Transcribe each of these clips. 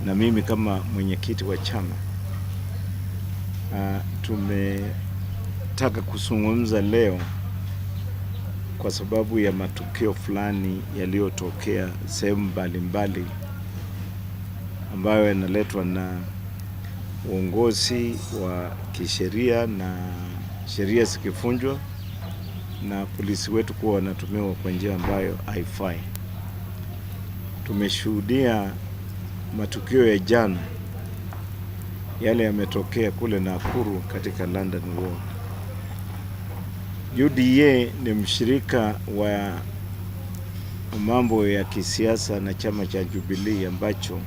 Na mimi kama mwenyekiti wa chama tumetaka kuzungumza leo kwa sababu ya matukio fulani yaliyotokea sehemu mbalimbali ambayo yanaletwa na uongozi wa kisheria na sheria zikivunjwa na polisi wetu kuwa wanatumiwa kwa njia ambayo haifai. Tumeshuhudia matukio ya jana yale yametokea kule Nakuru katika London Ward. UDA ni mshirika wa mambo ya kisiasa na chama cha Jubilee ambacho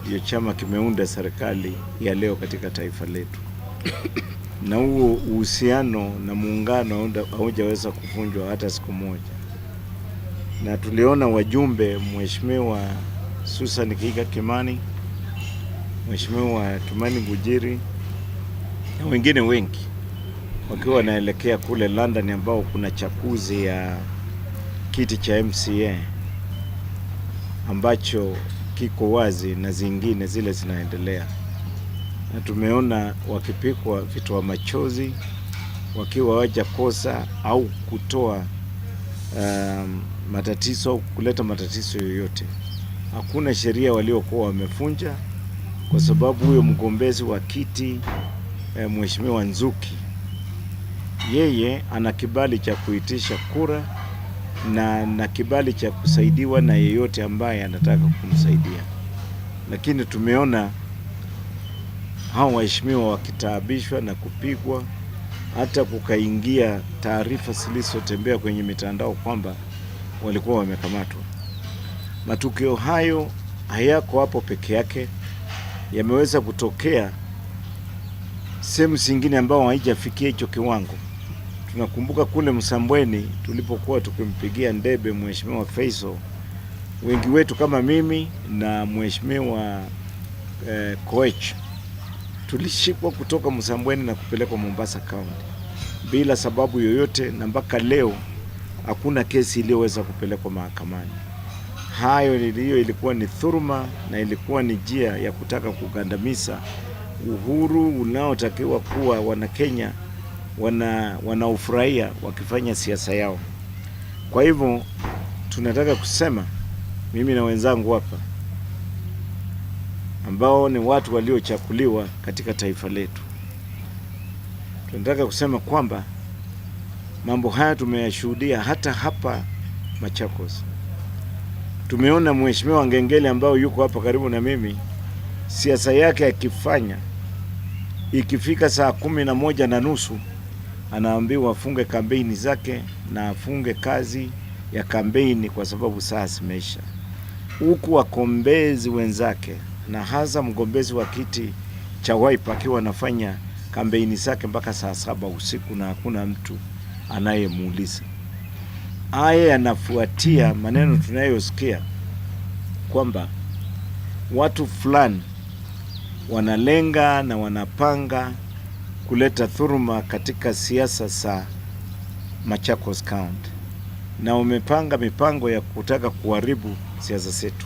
ndio chama kimeunda serikali ya leo katika taifa letu, na huo uhusiano na muungano haujaweza kuvunjwa hata siku moja, na tuliona wajumbe, Mheshimiwa Susan Kihika Kimani, Mheshimiwa Kimani Ngunjiri na wengine wengi wakiwa wanaelekea kule London ambao kuna chaguzi ya kiti cha MCA ambacho kiko wazi na zingine zile zinaendelea, na tumeona wakipigwa vitoa machozi wakiwa hawajakosa au kutoa matatizo au kuleta matatizo yoyote. Hakuna sheria waliokuwa wamevunja, kwa sababu huyo mgombezi wa kiti Mheshimiwa Nzuki yeye ana kibali cha kuitisha kura na kibali cha kusaidiwa na yeyote ambaye anataka kumsaidia, lakini tumeona hao waheshimiwa wakitaabishwa na kupigwa, hata kukaingia taarifa zilizotembea kwenye mitandao kwamba walikuwa wamekamatwa. Matukio hayo hayako hapo peke yake, yameweza kutokea sehemu zingine ambao haijafikia hicho kiwango. Tunakumbuka kule Msambweni tulipokuwa tukimpigia ndebe Mheshimiwa Faisal, wengi wetu kama mimi na Mheshimiwa Koech tulishikwa kutoka Msambweni na kupelekwa Mombasa County bila sababu yoyote, na mpaka leo hakuna kesi iliyoweza kupelekwa mahakamani. Hayo niliyo ilikuwa ni dhuluma na ilikuwa ni njia ya kutaka kugandamiza uhuru unaotakiwa kuwa Wanakenya wanaofurahia wakifanya siasa yao. Kwa hivyo tunataka kusema mimi na wenzangu hapa ambao ni watu waliochaguliwa katika taifa letu, tunataka kusema kwamba mambo haya tumeyashuhudia hata hapa Machakos. Tumeona Mheshimiwa Ngengele ambao yuko hapa karibu na mimi, siasa yake akifanya, ikifika saa 11:30 anaambiwa afunge kampeni zake na afunge kazi ya kampeni kwa sababu saa zimeisha, huku wagombezi wenzake na hasa mgombezi wa kiti cha Wiper akiwa anafanya kampeni zake mpaka saa 7 usiku na hakuna mtu anayemuuliza. Haya yanafuatia maneno tunayosikia kwamba watu fulani wanalenga na wanapanga kuleta dhuluma katika siasa za Machakos County, na wamepanga mipango ya kutaka kuharibu siasa zetu.